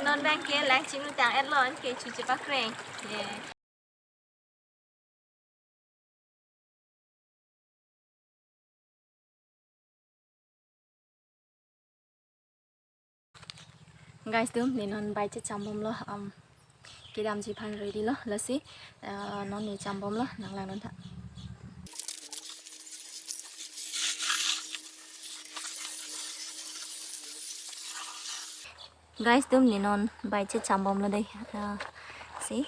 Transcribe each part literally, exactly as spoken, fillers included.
Non abang ke lang chinglu tang-etlo, anke chu chepakreng. Ye. Guys, atum, ne non bai chechambomlo, um, kedamji aphan ready lo, lasi, uh, non ne chambomlo, nanglang non tha. Guys, atum, ne non bai chechambomlo dei, uh, si.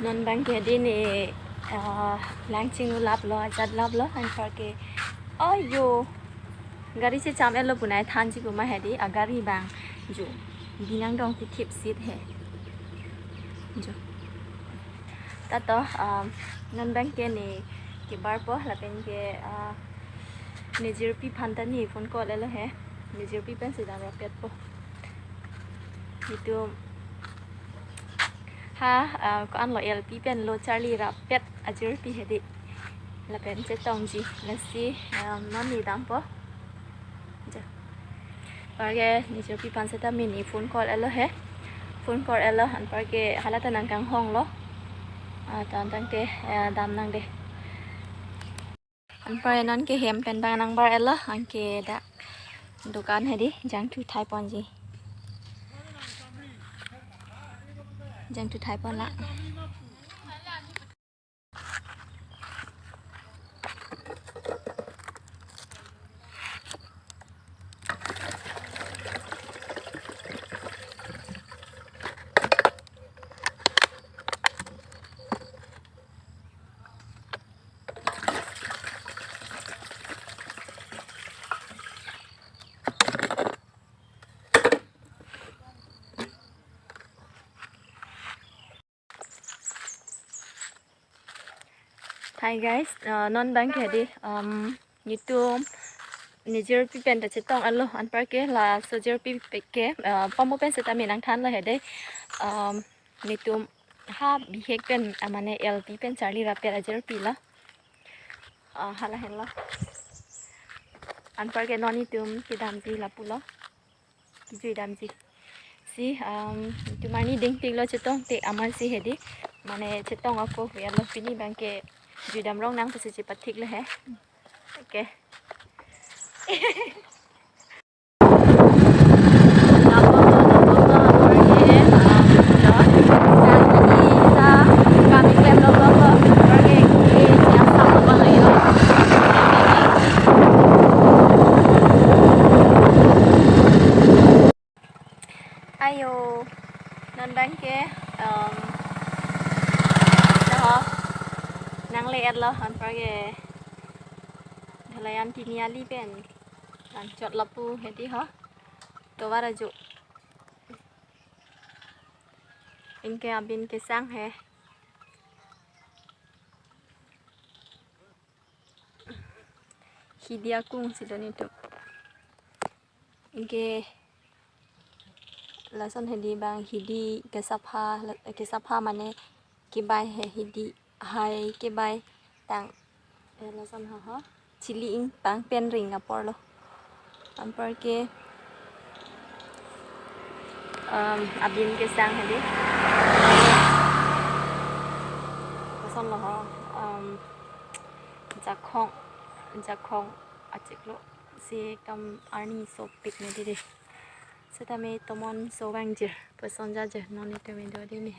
Non abang ke dei ne, ah, lang chinglu laplo, ajat laplo, anparke, ayo, gari checham-etlo punai thanji puma he dei, agari abang jo, binang dong tithip sit he. Jo. Tato, um, non abang ke ne kebarpo, lapen ke, ah, ne jirpi aphan ta ne phone call-etlo he. Ne jirpi pensi damrappetpo. Itum ha, ah, ko-anlo, L P pen lo charli rappet ajirpi he dei. Lapen chetongji, lasi, um, non ne dampo. Ja. Anparke ne jirpi aphan seta mini phone call-etlo he. Phone call-etlo, anparke hala ta nangkanghonglo. Ah, ta tangte, eh, damnang dei. Anparke non ke hem pen abang nangbar-etlo, anke dak dukan he dei, jangthu thaiponji. Jangthu thaipon la. Hi guys, uh, non abang ke dei, um, netum ne jirpi pen ta chetong-etlo, anparke laso jirpi pe ke, uh, pamo pen seta me nangthanlo he dei, um, netum ha bihek pen, ah, mane L P pen charli rappet ajirpi lo. Ah, hala henlo. Anparke non netum kedamji lapulo. Kejui damji. Si, um, netum arni dingpiklo chetongte amarsi he dei. Mane chetong ako hui alo, pini abang ke jui dam rong nang pusi chepathiklo he. Okay. Ayo, non abang ke, um, dah ho, nangle-etlo, anparke Dhalayan Tiniali pen langchot lapu he dei ho, tovar ajo. Anke abin kesang he. Hidi akung si do netum. Anke lason he dei abang hidi kesapha, kesapha mane kebai he, hidi hai kebai tang. Eh, lason ha ho. Chili ingpang pen ring aporlo. Anparke, um, abin kesang he dei. Lasonlo ho. Um, jakhong, jakhong achiklo. Si kam arni sopik ne dei dei. Setame tomon so vangjir, person jajir, non netum me do dei me.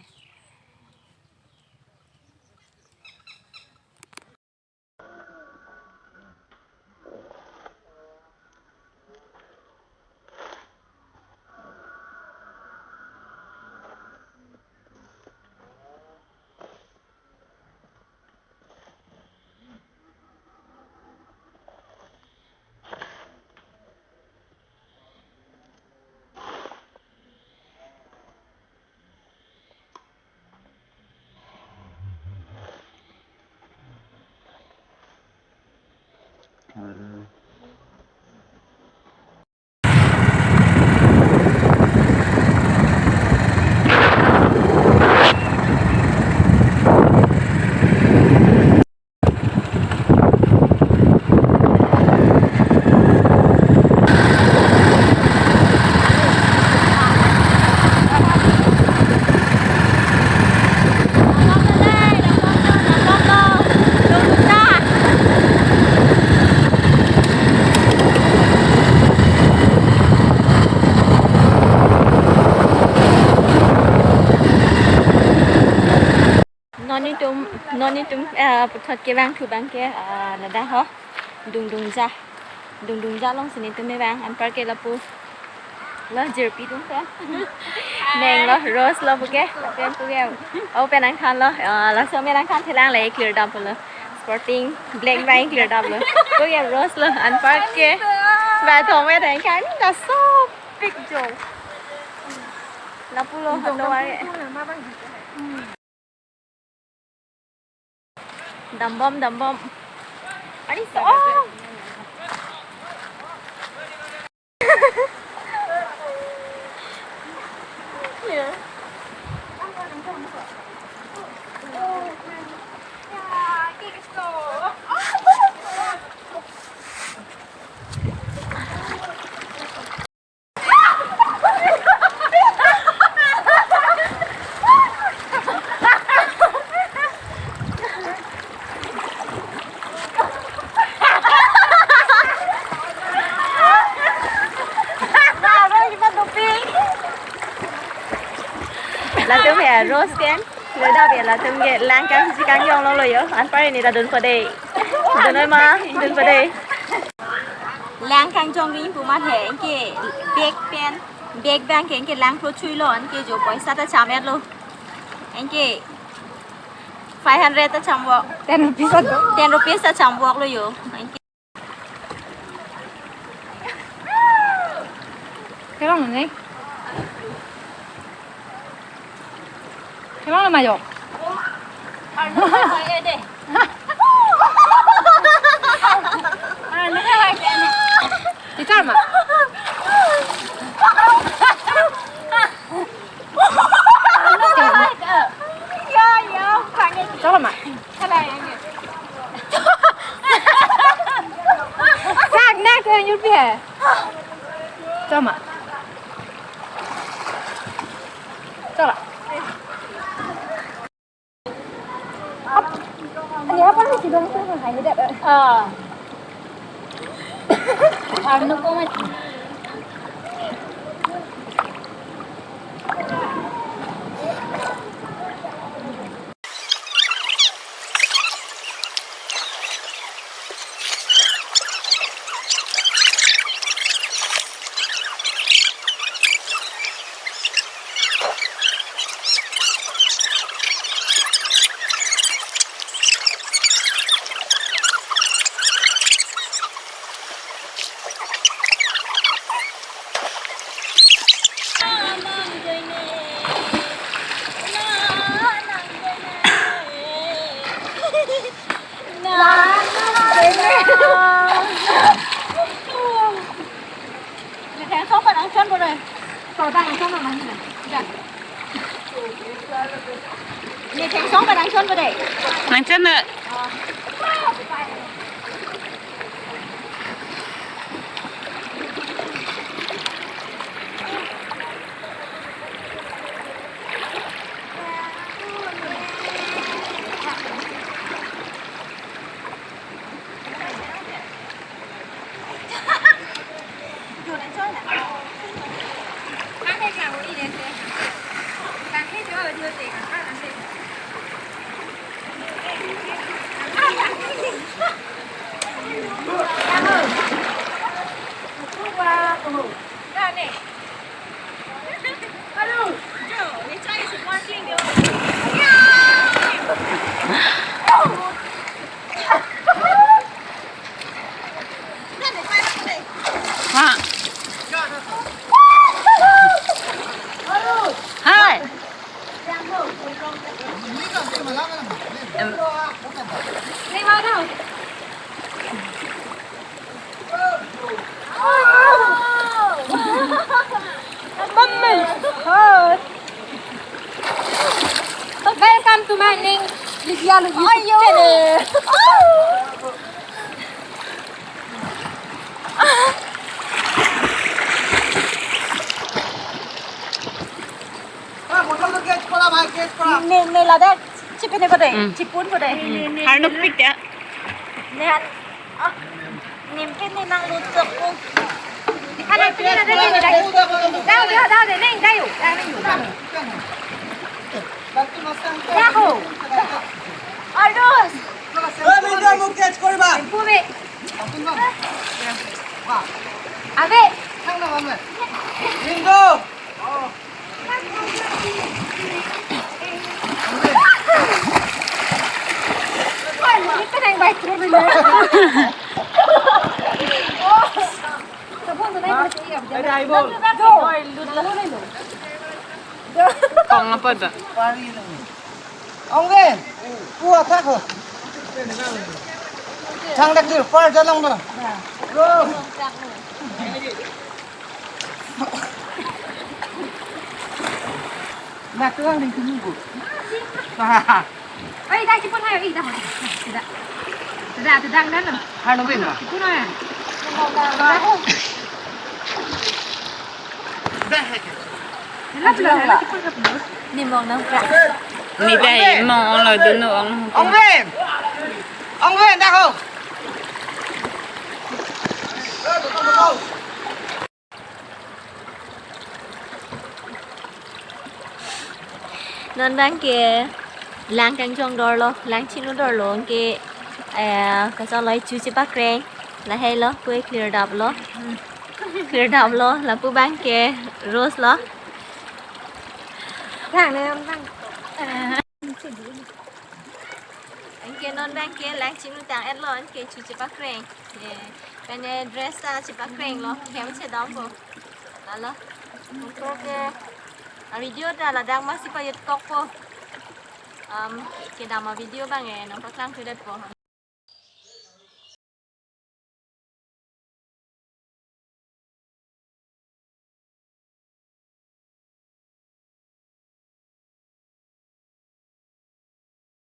Nelitum, non nelitum, eh, puthot kevang thu abang ke, ah, ladak ho, Dungdungja. Dungdungja alongsi nelitum kevang, anparke lapu. Lo jirpi dun pen. Neng lo, Rose lo puke, pen puke. O pen nangthanlo, ah, laso me nangthan thelang le clear dam lo. Sporting, black bai clear dam lo. Puke Rose lo, anparke. Ba thong me thang kan, laso pik jo. Lapu lo, hando ai. Dambom, dambom. Ari so. Latum ya, Rose pen. Ladak ya, latum ke lang kangji kangjong lo lo yo. Anpar ini ta dunpo dei. Dunnon ma, dunpo dei. Lang kangjong ring pu ma he, anke bag pen, bag abang ke anke lang thlo chui lo, anke jo poisa ta cham-et lo. Anke five hundred ta cham bok. Ten rupees ado. Ten rupees ta cham bok lo yo. Anke. Kelong ne? Kelong ma yo. Teacher ma. Cholo ma. Sak na ke yur pi hai. Cholo ma. Cholo. Ani apa ni sidong tu hai ni dah. Ah. Arno ko ma. Neli thengsong pen nangchon po dei. Neli thengsong pen nangchon po dei. Nangchon na. Hai. Welcome to my Ning Lydia YouTube channel. Ne, ne ladak chipine po dei, hmm, chipun po dei. Hmm. Arnok pik ya. Ne han, ah, nimpin ne nangluchok po. Ana pini na dei, dei, dei. Dau, dau, dau, dei, neng, dau, dau, neng. Dau ho. Carlos! Oi, Mindu, amok catch koriba. Tempo be. Abe. Mindu. Oi, ito na yung bike ko, Mindu. Sabon na yung bike ko. Ay, ay, ball. Go. Kong apa dah? Ongven, pu athak ho. Thang dak dir, par jalang dong. Na tuang ding tunggu. Ay, dah, cepat ayo, ih, dah. Tidak. Tidak, tidak, dah, no. Hanu ben, Ma. Cepat ayo. Dah, dah. Dah, dah. Ni mong nang pra. Ni dai mong ong lo dun ong. Ongven. Ongven dah ho. Non bang ke lang kangjong dor lo, lang chinu dor lo ke, eh, kacholoi chu chepakreng. Lahai lo, kue clear dap lo. Clear dap lo, lapu bang ke Rose lo. Thang ne, thang. Anke non bang ke lang chinu tang et lo, anke chu chepakreng. Eh, pene dress ta chepakreng lo, hem chedam po. Lalo. Anke ke a video ta ladak masi pajut kok po. Um, kedam a video bang e, nangpaklang thudet po.